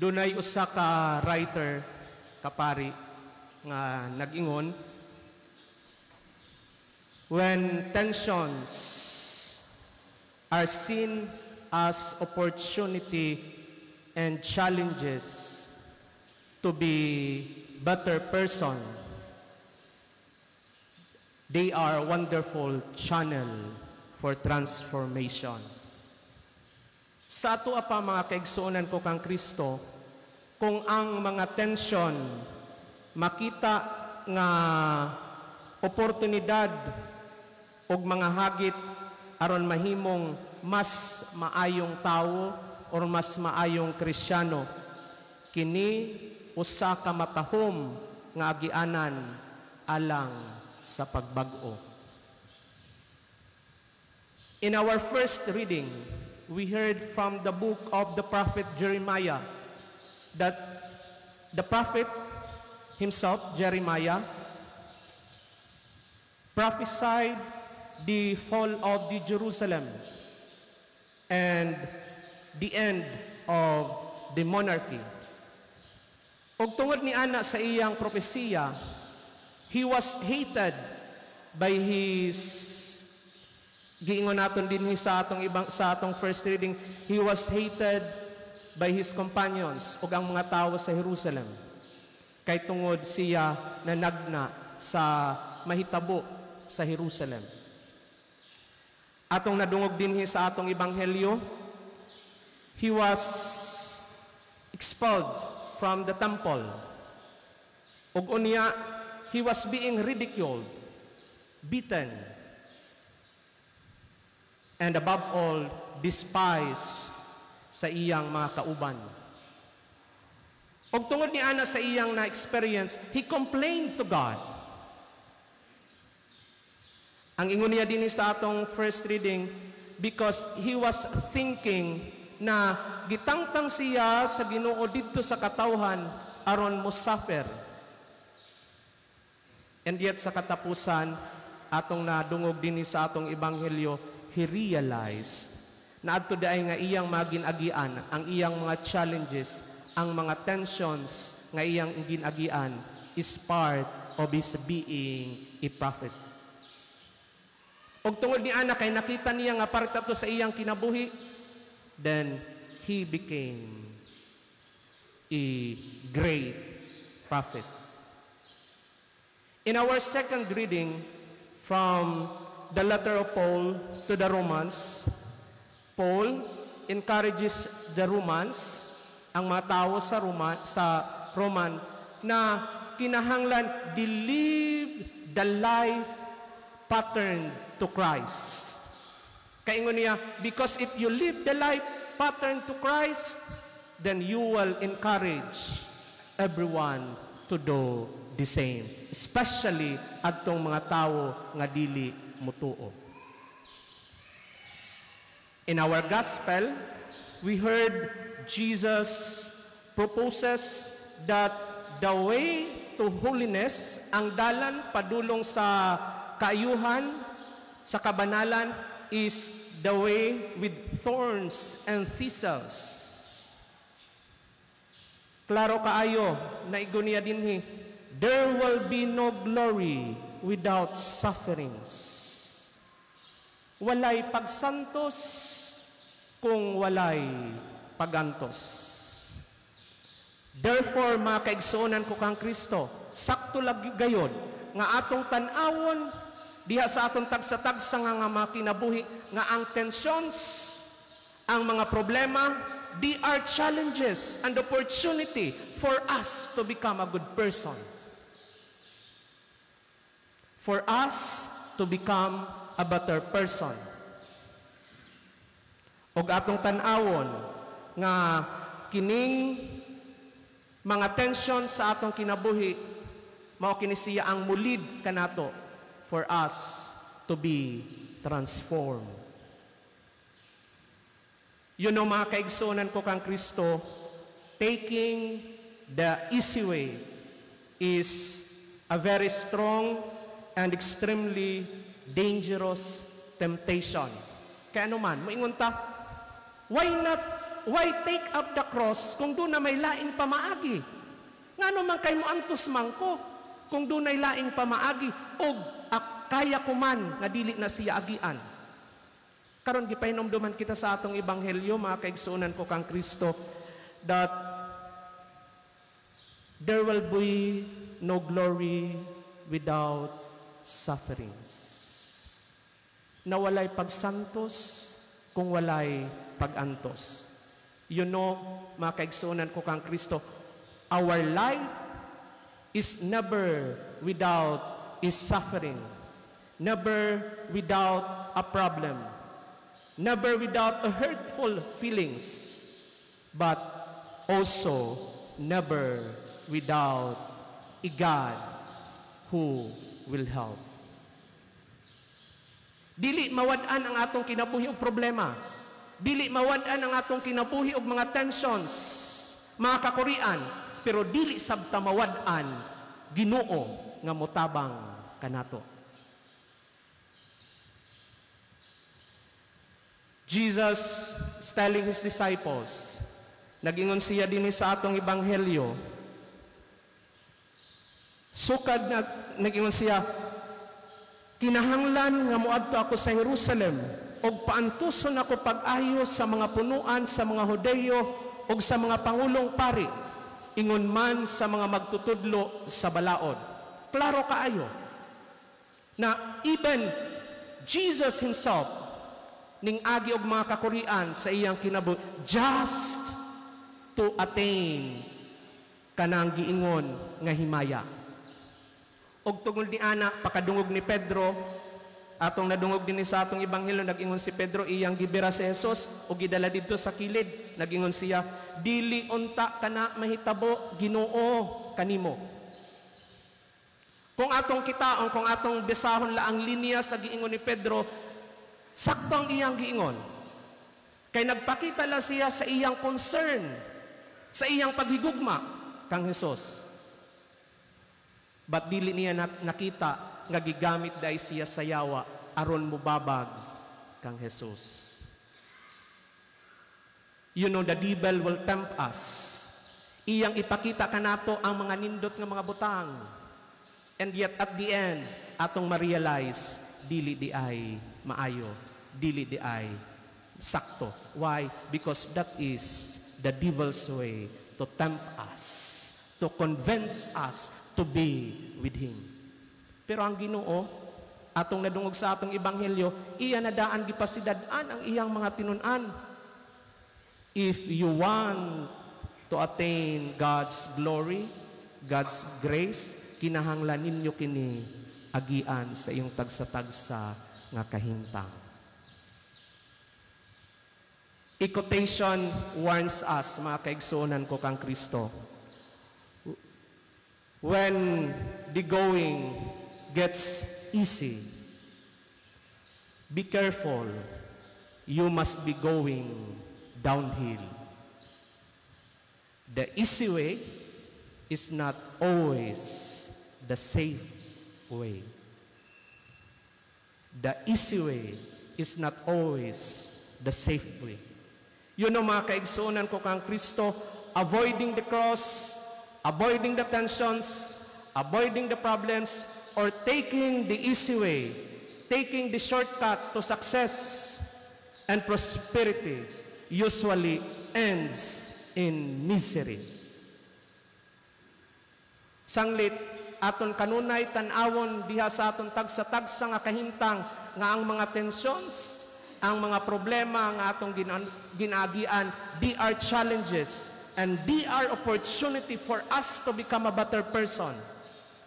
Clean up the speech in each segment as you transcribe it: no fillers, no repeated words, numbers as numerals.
Dunay usa ka writer, kapari, nga nag-ingon, "When tensions are seen as opportunity and challenges to be better person, they are wonderful channel for transformation." Sa ato pa, mga kaigsuonan ko kang Kristo, kung ang mga tension makita nga oportunidad og mga hagit aron mahimong mas maayong tawo or mas maayong Kristiyano, kini usa ka matahom nga agianan alang sa pagbag-o. In our first reading, we heard from the book of the prophet Jeremiah that the prophet himself, Jeremiah, prophesied the fall of the Jerusalem and the end of the monarchy. Og tungod ni ana sa iyang propesiya, he was hated by his, giingon naton dinhi sa atong first reading, he was hated by his companions ug ang mga tawo sa Jerusalem kay tungod siya nanagna sa mahitabo sa Jerusalem. Atong nadungog dinhi sa atong ebanghelyo, he was expelled from the temple. Ug unya, he was being ridiculed, beaten, and above all, despised sa iyang mga kauban. Og tungod ni ana sa iyang na-experience, he complained to God. Ang ingon niya din sa atong first reading, because he was thinking na gitangtang siya sa Ginoo didto sa katawhan aron mo-suffer. And yet sa katapusan, atong nadungog din sa atong ebanghelyo, he realized na adto diay nga iyang mga ginagian, ang iyang mga challenges, ang mga tensions nga iyang ginagian is part of his being a prophet. Og tungod ni ana kay nakita niya nga parte to sa iyang kinabuhi, then he became a great prophet. In our second reading from the letter of Paul to the Romans, Paul encourages the Romans, ang mga tao sa Roman na kinahanglan they live the life pattern to Christ. Kaingon niya, because if you live the life pattern to Christ, then you will encourage everyone to do the same. Especially adtong mga tao nga dili mutuo. In our gospel, we heard Jesus proposes that the way to holiness, ang dalan padulong sa kaayuhan, sa kabanalan, is the way with thorns and thistles. Klaro kaayo, naigo niya dinhi, there will be no glory without sufferings. Walay pagsantos kung walay pagantos. Therefore, mga kaigsuonan ko kang Kristo, sakto lagi gayod nga atong tan-awon diha sa atong tagsa-tagsa nga mga kinabuhi nga ang tensions, ang mga problema, they are challenges and opportunity for us to become a good person. For us to become a better person. Og atong tan-awon nga kining mga tension sa atong kinabuhi mao kini siya ang mulid kanato for us to be transformed. Mga kaigsuonan ko kang Kristo, taking the easy way is a very strong and extremely dangerous temptation. Kaya ano man, moingon ta, why not Why take up the cross kung duna may laing pamaagi? Ngano man kay moantos man ko kung dunay laing pamaagi og kaya ko man nga dili na siya agian? Karon gipahinomduman kita sa atong ebanghelyo, mga kaigsuonan ko kang Kristo, that there will be no glory without sufferings. Na walay pagsantos kung walay pagantos. Mga kaigsuonan ko kang Kristo, our life is never without is suffering, never without a problem, never without a hurtful feelings, but also never without a God who will help. Dili mawad-an ang atong kinabuhi og problema. Dili mawad-an ang atong kinabuhi og mga tensions, mga kakurian, pero dili sabta mawad-an Ginoo nga motabang kanato. Jesus is telling His disciples, nag-ingon siya dinhi sa atong ebanghelyo, sukad na nag-ingon siya, "Kinahanglan nga moadto ako sa Jerusalem og paantuson ako pag-ayo sa mga punuan sa mga Hudeyo ug sa mga pangulong pari, ingon man sa mga magtutudlo sa balaod." Klaro kaayo na even Jesus himself ning agi og mga kakurian sa iyang kinabuhi just to attain kanang giingon nga himaya. Og tungod ni ana, pakadungog ni Pedro, atong nadungog dinhi sa atong ebanghelyo, nag-ingon si Pedro, iyang gibira si Jesus ug gidala didto sa kilid. Nag-ingon siya, "Dili unta kana mahitabo, Ginoo, kanimo." Kung atong kitaon, kung atong besahon la ang linya sa giingon ni Pedro, sakto ang iyang giingon. Kay nagpakita la siya sa iyang concern, sa iyang paghigugma kang Hesus. But dili niya nakita nga gigamit dai siya sa yawa aron mubabag kang Jesus. The devil will tempt us. Iyang ipakita kanato ang mga nindot nga mga butang. And yet at the end, atong ma-realize, dili di ay maayo, dili di ay sakto. Why? Because that is the devil's way to tempt us, to convince us to be with him. Pero ang Ginoo, atong nadungog sa atong ebanghelyo, iya na daan gipasidad-an ang iyang mga tinun-an. If you want to attain God's glory, God's grace, kinahanglan ninyo kini agian sa iyong tagsa-tagsa nga kahimtang. A quotation warns us, mga kaigsuonan ko kang Kristo, when the going gets easy, be careful, you must be going downhill. The easy way is not always the safe way. The easy way is not always the safe way. Mga kaigsuonan ko kang Kristo, avoiding the cross, avoiding the tensions, avoiding the problems, or taking the easy way, taking the shortcut to success and prosperity usually ends in misery. Sanglit, aton kanunay tan-awon diha sa aton tagsa-tagsa nga kahimtang nga ang mga tensions, ang mga problema nga atong ginagian, they are challenges and they are opportunity for us to become a better person.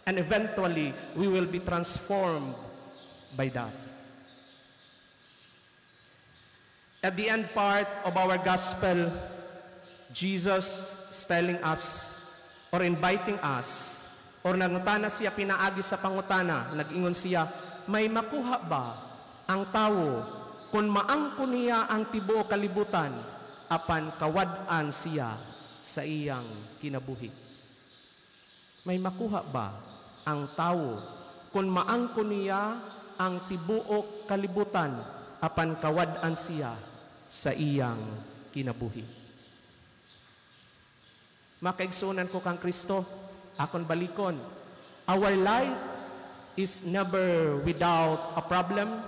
And eventually, we will be transformed by that. At the end part of our gospel, Jesus is telling us or inviting us, or nangutana siya pinaagi sa pangutana, nag-ingon siya, "May makuha ba ang tawo kung maangko niya ang tibuok kalibutan, apan kawad-an siya sa iyang kinabuhi?" May makuha ba ang tawo kung maangko niya ang tibuok kalibutan, apan kawad-an siya sa iyang kinabuhi? Mga kaigsuonan ko kang Kristo, akon balikon. Our life is never without a problem,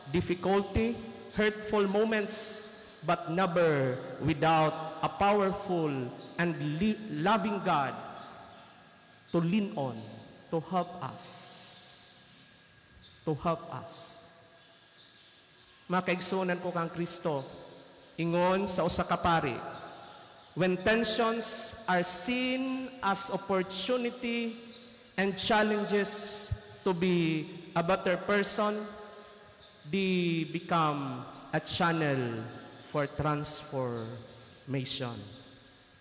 difficulty, hurtful moments, but never without a powerful and loving God to lean on, to help us. To help us. Mga kaigsuonan ko kang Kristo, ingon sa usa ka pari, when tensions are seen as opportunity and challenges to be a better person, they become a channel for transformation.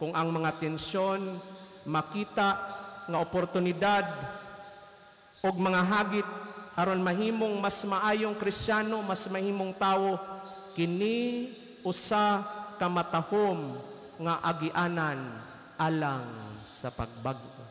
Kung ang mga tensyon makita nga oportunidad og mga hagit aron mahimong mas maayong Kristiyano, mas mahimong tawo, kini usa ka matahom nga agianan alang sa pagbag-o.